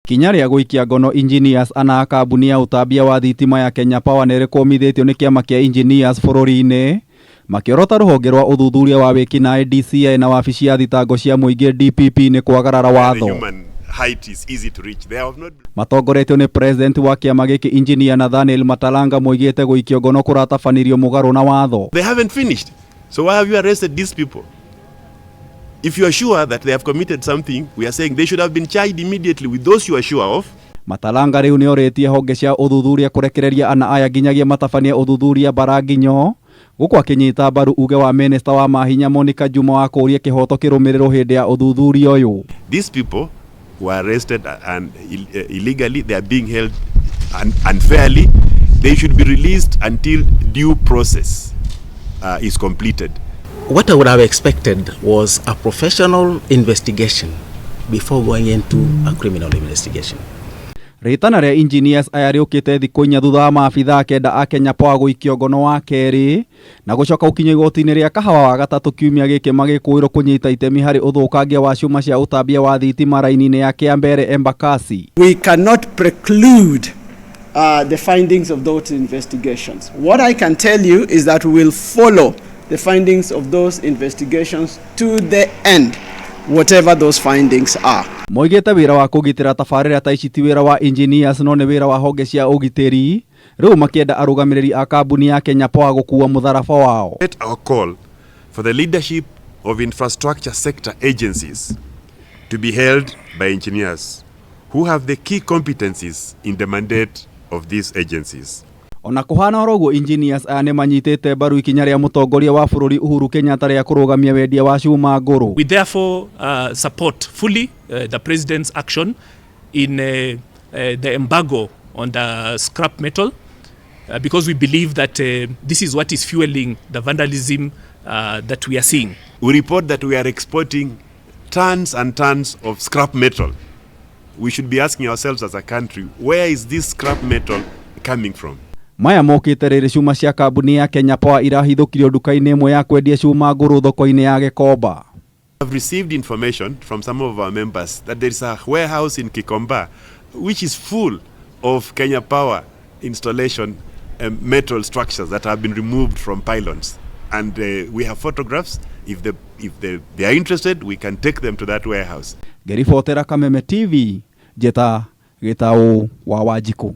Ikinya rĩa gũikia ngono engineers ana a kambuni ya ũtambia wa thitima ya Kenya Power nĩ rĩkũmithĩtio nĩ kĩama kĩa engineers bũrũri-inĩ, makĩorota rũhonge rwa ũthuthuria wa wĩkinaĩ DCI na wabici ya thitango cia mũingĩ DPP nĩ kwagarara watho. Matongoretio nĩ president wa kĩama gĩkĩ, Engineer Nathaniel Matalanga, moigĩte gũikio ngono kũratabanirio mũgarũ na watho. They haven't finished. So why have you arrested these people? If you are sure that they have committed something, we are saying they should have been charged immediately with those you are sure of. Matalanga rĩu nĩ orĩtie honge cia ũthuthuria kũrekereria ana aya nginyagia matabanie ũthuthuria Mbaranginyo, gũkũ akĩnyita mbaru uge wa minista wa mahinya Monica Juma wa kũũria kĩhoto kĩrũmĩrĩrwo hĩndĩ ya ũthuthuria ũyũ. These people were arrested and illegally, they are being held unfairly. They should be released until due process is completed. What I would have expected was a professional investigation before going into a criminal investigation. Rĩtana rĩa engineers aya rĩũkĩte thikũ 4 thutha wa maabithaa 9 a Kenya Power gũikio ngono wa kerĩ na gũcoka gũkinyio igoti-inĩ rĩa Kahawa wa gatatũ kiumia gĩkĩ, magĩkũĩrwo kũnyita itemi harĩ ũthũkangia wa cuma cia ũtambia wa thitima raini-inĩ ya Kiambere Embakasi. We cannot preclude the findings of those investigations. What I can tell you is that we will follow the findings of those investigations to the end, whatever those findings are. Moigĩte wĩra wa kũgitĩra tabarĩra ta ici ti wĩra wa engineers no nĩ wĩra wa honge cia ũgitĩri, rĩu makĩenda arũgamĩrĩri a kambuni ya Kenya Power gũkua mũtharaba wao. Let our call for the leadership of infrastructure sector agencies to be held by engineers who have the key competencies in the mandate of these agencies. Ona kũhana oro ũguo, engineers aya nĩ manyitĩte mbaru ikinya rĩa mũtongoria wa bũrũri Uhuru Kenyatta rĩa kũrũgamia wendia wa cuma ngũrũ. We therefore support fully the president's action in the embargo on the scrap metal because we believe that this is what is fueling the vandalism that we are seeing. We report that we are exporting tons and tons of scrap metal. We should be asking ourselves as a country, where is this scrap metal coming from? Maya mokĩte rĩrĩ cuma cia kambuni ya Kenya Power irahithũkirio nduka-inĩ ĩmwe ya kwendia cuma ngũrũ thoko-inĩ ya Gĩkomba. I've received information from some of our members that there is a warehouse in Gikomba which is full of Kenya Power installation metal structures that have been removed from pylons. And we have photographs. If they are interested, we can take them to that warehouse. Ngĩribotera Kameme TV, njĩta Gĩtaũ wa Wanjikũ.